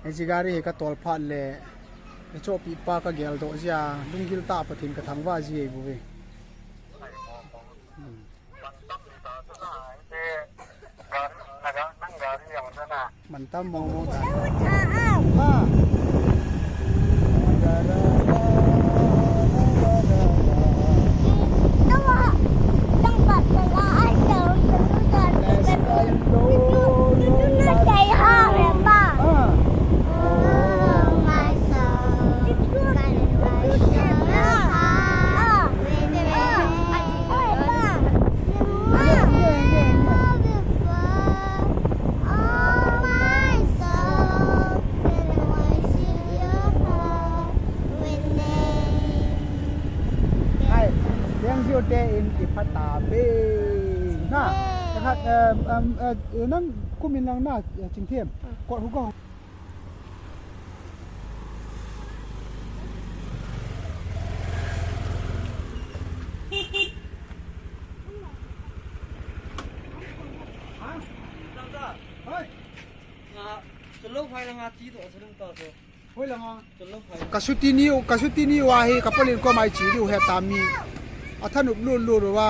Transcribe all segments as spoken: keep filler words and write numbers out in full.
Hiche gari hi ka tol phat le, i chohpi pa ka geldoh jia, lunggil tah Pathen ka thangvah ji ahi bouve. Mantam mong mong ta. Ha. Hai, Lengzio te in kiphat ta be. Na, ka khat, eh, um, eh, nang kum in lang na, eh, Chingthem. Kot hu ko. Ka chuti ni, ka chuti ni uva hi ka palen koma i che diu he ta mi. A thanop lut lut uva.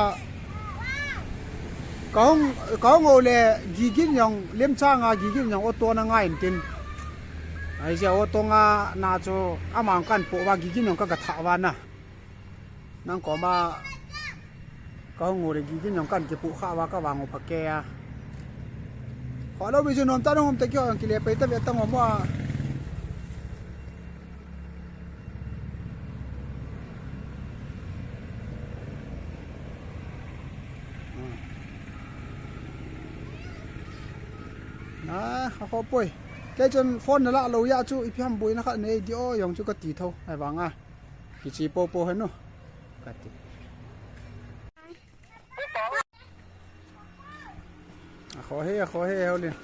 Ka hung, ka hung o le Gigin jong, Lemchang a Gigin jong auto na ngai in tin. Ahi jeh a auto nga na chu ama kan po uva Gigin jong ka ga tha uva na. Nang koma ka hung u le Gigin jong kan kipu kha uva ka vang u pha ke a. Kho lou bi chu nom ta nong um ta kio jong kile pai ta ve ta ngom a. Na, a kho poi. Kei chun phone na la lou jeh chu ipi ham boina khat nei di o jong chu ka ti tho. Ahivang a. Kichi po po hen o. Kati. A kho hi, a kho hi, Haulen.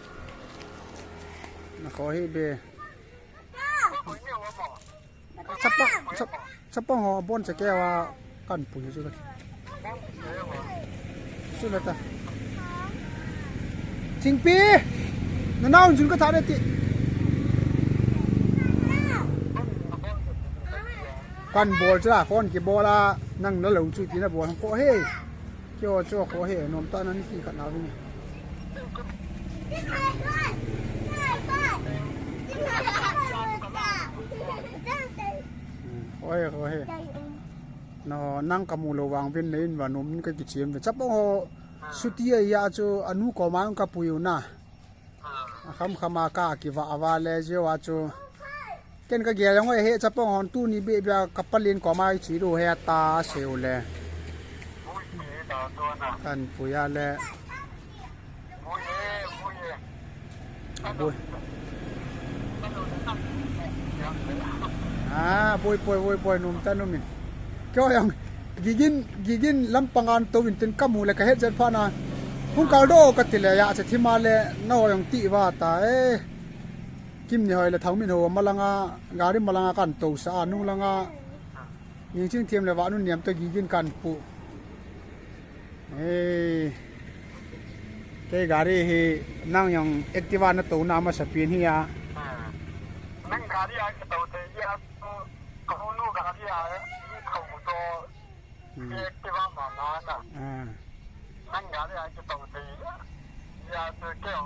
A kho hi be. Chapang, chap-, chapang ho bon cha ke wa kan pui chu ka. Chu la ta. Chingpi. Na nau jun ka tha de ti. Kan bol cha phone ki bol a nang na lo chu ti na bol ko he. Kio chu ko he nom ta na ni ki khat na ni. Ko he, ko he. No, nang ka mu lou vang vin nei in va nom ka kichem ve. Chapang ho suti a ya chu anu koma ka pui u na. A kham kham a ka kivah a va le jeh a chu. Ken ka gel jong he chapang hon tuni be bia ka palen koma i che diu he ta se u le. Kan pui a le. Boi. Ah, boi, boi, boi, boi, nom ta nom in. Kio jong, Gigin, Gigin lampang an tou in tin ka mu le ka het jet pha na. Hung kal do ka ti le ya che thima le na ho jong ti va ta e. Kim ni hoi le thau min ho malanga, gari malanga kan tou sa a nung langa. Ning Chingthem le va nun niam to Gigin kan pu. Ei, kei gari hi nang jong Activa na tou na masa pen hi a. Nang gari a ka tou thei a, ka hunu gari a, ka tou to, Activa ma na na. Ah. Nang gari a ka tou thei a, ya to ke o,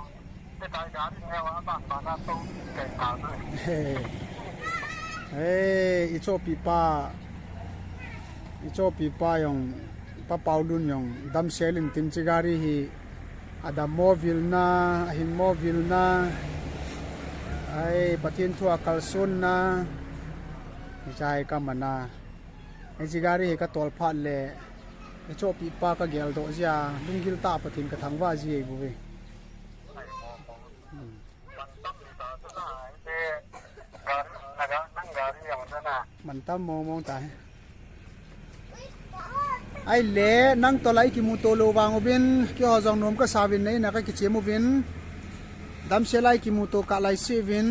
ke tai gari ne wa ba ba na to ke ta. Hey, i chohpi pa, i chohpi pa jong. Pa Paulun jong damsel in tin hiche gari hi adam mo vil na, ahing mo vil na, ai, Pathen thu a kalson na, hiche hi ka man a. Hiche gari hi ka tol phat le, i chohpi pa ka geldoh jia, lunggil tah Pathen ka thangvah ji ahi bouve. Hmm. Mantam mong mong tai. Ahile, nang toh lai kimuto lou vang uvin, keiho jong nom kasa uvin, nei na ka kichem uvin. Damsel lai kimuto kah lai se uvin.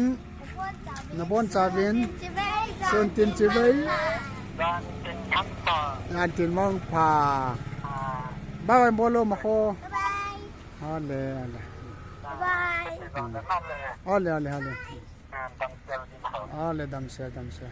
Nabon chauvin. Sun tin chibai. Ngan tin mong pha. Bye bye bolo makho. Ole, ole. Bye. Ole, ole, ole. A le, damsel, damsel.